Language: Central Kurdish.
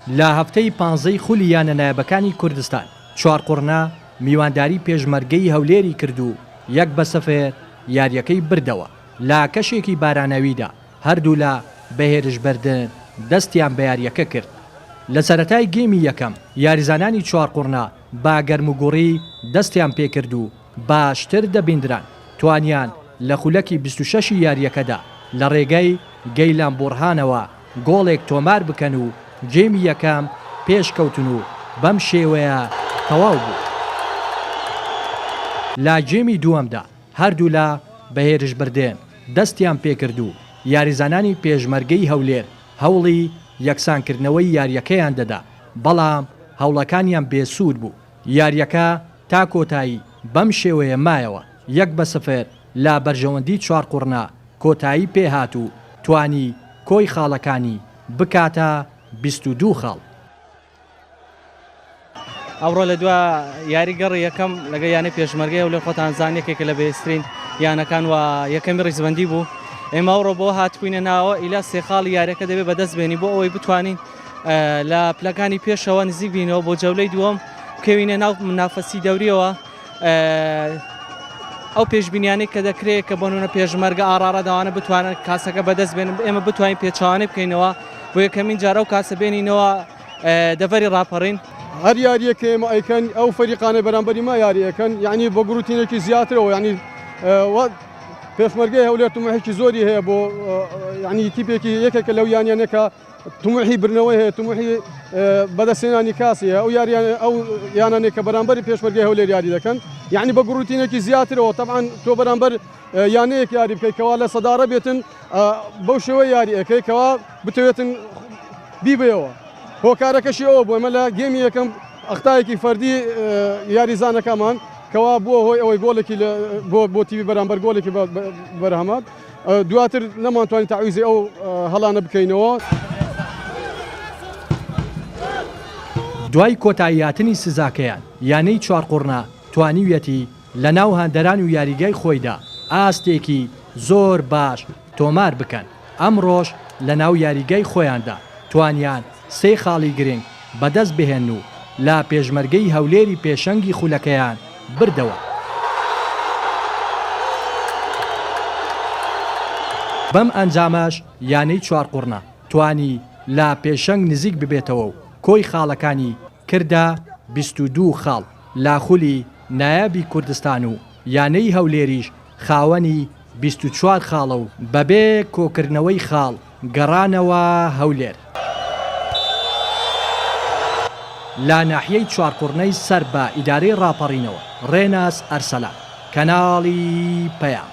لە هەفتەی پانزەی خولی یانە نایابەکانی کوردستان، چوارقوڕنە میوانداری پێشمەرگەی هەولێری کرد و یەک بە سفر یارییەکەی بردەوە، لە کەشێکی باراناویدا هەردوولا بە هێرشبردن دەستیان بە یارییەکە کرد. لە سەرەتای گێمی یەکەم یاریزانانی چوارقوڕنە بە گەرموگوڕی دەستیان پێکرد و باشتر دەبیندران، توانیان لە خولەکی 26 ی یارییەکەدا لە رێگەی گەیلان بوڕهانەوە گۆڵێک تۆمار بکەن و گێمی یەکەم پێشکەوتن و بەم شێوەیە تەواو بوو. لە گێمی دووەمدا هەردوولا بە هێرشبردن دەستیان پێکرد و یاریزانانی پێشمەرگەی هەولێر هەوڵی یەکسانکردنەوەی یارییەکەیان دەدا، بەڵام هەوڵەکانیان بێسوود بوو، یارییەکە تا کۆتایی بەم شێوەیە مایەوە، یەک بە سفر لە بەرژەوەندی چوارقوڕنە کۆتایی پێهات و توانی کۆی خاڵەکانی بکاتە 22 خاڵ. ئەمڕۆ لە دوا یاری گەڕی یەکەم لەگەڵ یانەی پێشمەرگەی هەولێر خۆتان زان یەکێکە لە بەهێزترین یانەکان و یەکەمی ڕیزبەندی بوو ئێمە ئەوڕۆ بۆ هاتبووینە ناوە ئیلا سێ خاڵی یاریەکە دەبێت بەدەست بێنی بۆ ئەوەی بتوانین لە پلەکانی پێشەوە نزیک بینەوە بۆ جەولەی دووەم بکەوینە ناو منافەسی دەوریەوە ئەو پێشبینیانەی کە دەکرێت کە بۆ نمونە پێشمەرگە ئاڕاڕا داوانە بتوانن کاسەکە بەدەست بێنن ئێمە بتوانین پێچوانەی بکەینەوە بۆ یەکەمین جارە و کاسە بێنینەوە دەڤەری ڕاپەڕین. هەر یاریەک کە ئێمە ئەیکەن ئەو فەریقانەی بەرامبەری ما یاری ئەکەن یعنی بە گڕوتینێکی زیاترەوە یعنی پێشمەرگەی هەولێر تموحێکی زۆری هەیە بۆ یعنی تیپێکی یەکێکە لەو یانیانە کە تموحی برنەوەی هەیە تموحی بەدەستهێنانی کاسی هەیە ئەو یاریان ئەو یانانێک کە بەرامبەری پێشمەرگەی هەولێر یاری دەکەن یعنی بە گڕوتینێکی زیاترەوە تەبعەن تۆ بەرامبەر یانەیەک یاری بکەیت کەوا لە سەدارە بێتن بەو شێوە یاری ئەەکەی کەوا بتەوێتن بیبەیەوە هۆکارەکەشی ئەوە بوو ئەمە لە گێمی یەکەم ئەختایەکی فەردی یاریزانەکەمان کەوا بووە هۆی ئەوەی گۆڵێکی بۆ بۆ تیوی بەرامبەر گۆڵێکی بەرهەمات دواتر نەمانتوانی تەعویزی ئەو هەڵانە بکەینەوە. دوای کۆتاییهاتنی سزاکەیان، یانەی چوارقوڕنە توانیویەتی لەناو هاندەران و یاریگای خۆیدا ئاستێکی زۆر باش تۆمار بکەن، ئەمڕۆش لەناو یاریگای خۆیاندا توانیان سێ خاڵی گرنگ بەدەست بهێنن و لە پێشمەرگەی هەولێری پێشەنگی خولەکەیان بردەوە. بەم ئەنجامەش یانەی چوارقوڕنە توانی لە پێشەنگ نزیک ببێتەوە و کۆی خاڵەکانی کردە 22 خاڵ لە خولی نایابی کوردستان و یانەی هەولێریش خاوەنی 24 خاڵە و بەبێ کۆکردنەوەی خاڵ گەڕانەوە هەولێر. لە ناحیەی چوارقوڕنەی سەر بە ئیدارەی ڕاپەڕینەوە، ڕێناس ئەرسەلان، کەناڵی پەیام.